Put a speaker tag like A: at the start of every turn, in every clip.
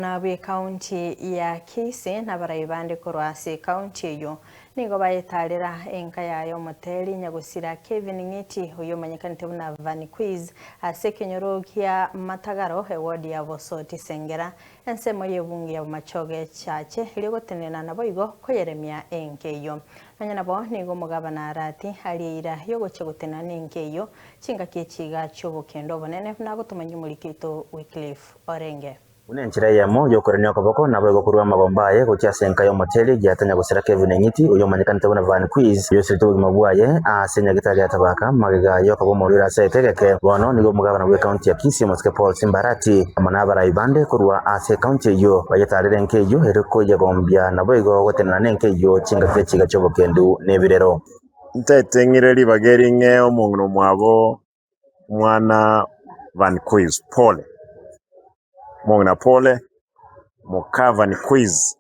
A: Omogabana bw'Ekaunti ya Kisii na abarai bande korwa ase ekaunti eyio nigo bayetarera enka yaye omoteri nyagosira Kevin Ng'iti oyio omanyekanete buna Vanny Quiz ase ekenyoro gia Matagaro eward ya Bosoti Sengera ensemo y'ebunge ya Bomachoge Chache erio gotenena naboigo koyeremia enka eyio. Nonya nabo nigo omogabana Arati arie eira yogochia gotenena nenka eyio chingaki echi iga chi'obokendo obonene buna agotomanyia omoriki oito Wycliffe Orenge.
B: Buna enchera eyemo y'okorenia okoboko, naboigo korua amagomba aye gochia ase enka y'omoteri giatanya gosira Kevin Eng'iti, oyio omanyekanete buna Van Quiz, oyio osirete obogima bwaye ase nyagitari ya Tabaka magega y'okoba omorwaire ase egeka egeke. Bono nigo omogabana bw'ekaunti ya Kisii omosike Paul Simbarati amo nabarai bande korwa ase ekaunti eyio bayetarire enka eyio ere koyegombia naboigo gotenena nenka eyio chingaki chiga chi'obokendu nebirero.
C: Nteteng'ire ribaga eri ng'ee omong'ina omwabo Omwana Van Quiz, pole. Omong'ina pole, moka Van Quiz,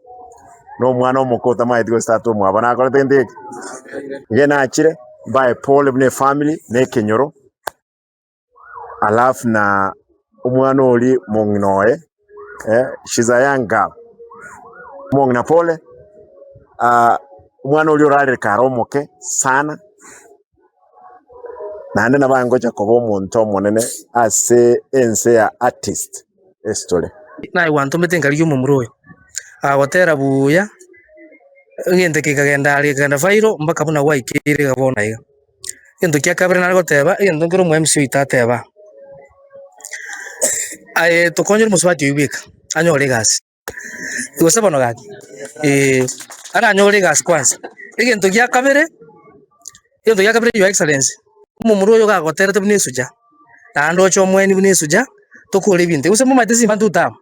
C: na omwana omoke otamaeti gose tata omwabo nakorete gento geke? Iga nachire, mbae pole buna efamiri na ekenyoro, alafu na omwana oria mong'ina oye, she's a young girl. Omong'ina pole, omwana oria orarire kare omoke sana. Naende nabo angocha koba omonto omonene ase ense ya artist history.
D: Naye gwantomete nkarigia omomura oyo, agotera buya, egento kekagenda aria kekagenda viral mpaka buna gwaikeire iga bono iga. Egento kia kabere nare goteba, egento nkere omo MC oito ateba, aye tokonyere omosubati oyio bweka, anyore egasi. Gose bono gaki, eh, aranyore egasi kwanza. Egento gia kabere, egento gia kabere your excellency, omomura oyo gagoterete buna esuja, naende oche omoeni buna esuja, tokore ebinto. Gose momanyete simba ntutama?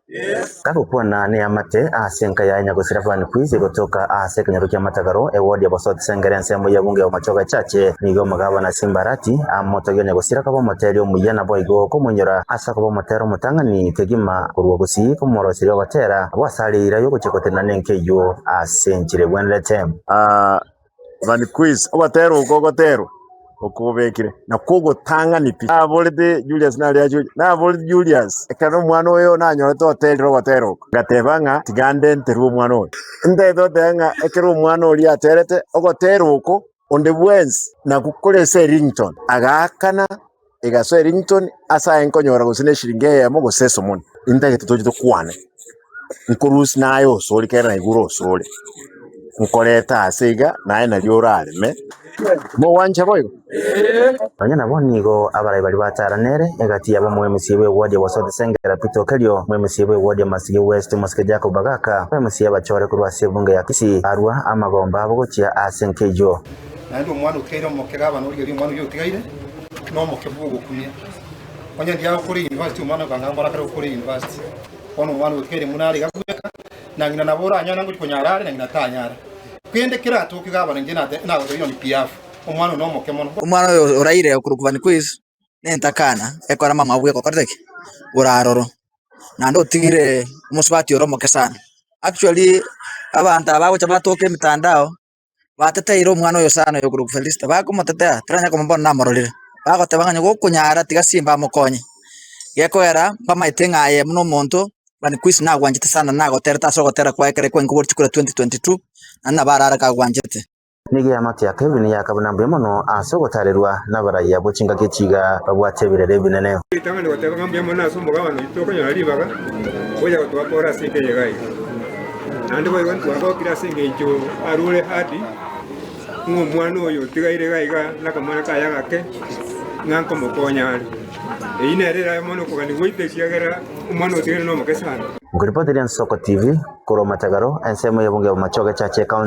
B: Kagokwana neamate ase enka yaye nyagosira Van Quiz gotoka ase ekenyoro kia Matagaro, eward ya Bosoti Sengera ensemo y'ebunge ya Bomachoge Chache, nigo omogabana Simba Arati amotogia nyagosira koba omoteri omuya naboigo komoinyora ase okoba omotera omotang'ani kegima korwa gusii komoroseria ogotera abwo ase are eira y'ogochia gotenena nenka eyio ase enchera egwenerete.
C: Van Quiz, ogotera oko ogoterwa okobekire nakwo ogotang'ani pi. Naborete Julius nare achoche, naborete Julius ekero omwana oyo nanyorete oterire ogotera oko, ngateba ng'a tiga ndenterwe omwana oyo. Ntagete goteba ng'a ekero omwana oria aterete ogotera oko, onde bwensi nakwo kore ase eringtone, agaakana egasoa eringtone ase aye nkonyora gose ne eshiringi eyemo gose esomoni. Intagete toche tokwane, nkorusia naye osore kere naigure osore, nkorete ase iga naye nario orareme, mogwancha boigo?
B: Nonya nabo nigo abarai baria batara nere egati yabo Omwemc bw'eward ya Bosoti Sengera Peter Okerio, Omwemc bw'eward ya Masige West Omosike Jacob Bagaka, Omwemc abachore korwa ase ebunge ya Kisii barua amagomba abo gochia ase enka eyio.
E: Naende omwana otigaire omoke gavana origereria omwana oyio otigaire nomoke bw'ogokumia. Onye ndiagokora university omwana okanga mbora akare gokora university. Bono omwana otigaire buna are iga bweka, na ng'ina nabo oranyare ngochia konyara are na ng'ina tanyara. Kende keratoke gavana inche nate nagotebia on behalf, omwana oyo nomoke mono.
F: Omwana oyo oraire okorokwa Van Quiz nentakana ekora mama bweka okorete ki? Ore aroro. Naende otigire omosubati ore omoke sana. Actually abanto aba bagocha batoka emitandao. Bateteire omwana oyo sana oyo okorokwa Felista, bakomotetea, toranya komobono bono namororire. Bagoteba ng'a onye gokonyara tiga simba amokonye. Gekoera mbamaete ng'a aye buna omonto Van Quiz nagwanchete sana nagoterete ase ogotera kwaye ekero kwainkoboria chikura 2022, naende nabo arare kagwanchete.
B: Nigo eamate ya Kevin yakabuna mbuya mono ase ogotarerwa nabarai abwo chingaki echi iga babwate ebirero ebinene.
G: Ritang'ani goteba ng'a mbuya mono ase omogabane oito tokonyora ribaga gocha gotwakora ase enka eye iga iga. Naende boigo ntwagokire ase engencho arure ahadi ng'a omwana oyo otigaire iga iga na akamwana kaye agake ng'a nkomokonya are. Eyio nere erabe mono okogania gwaito ekiagera omwana otigaire nomoke sana.
B: Nkoripoteria Nsoko TV korwa Matagaro, ensemo y'ebunge ya Bomachoge Chache County.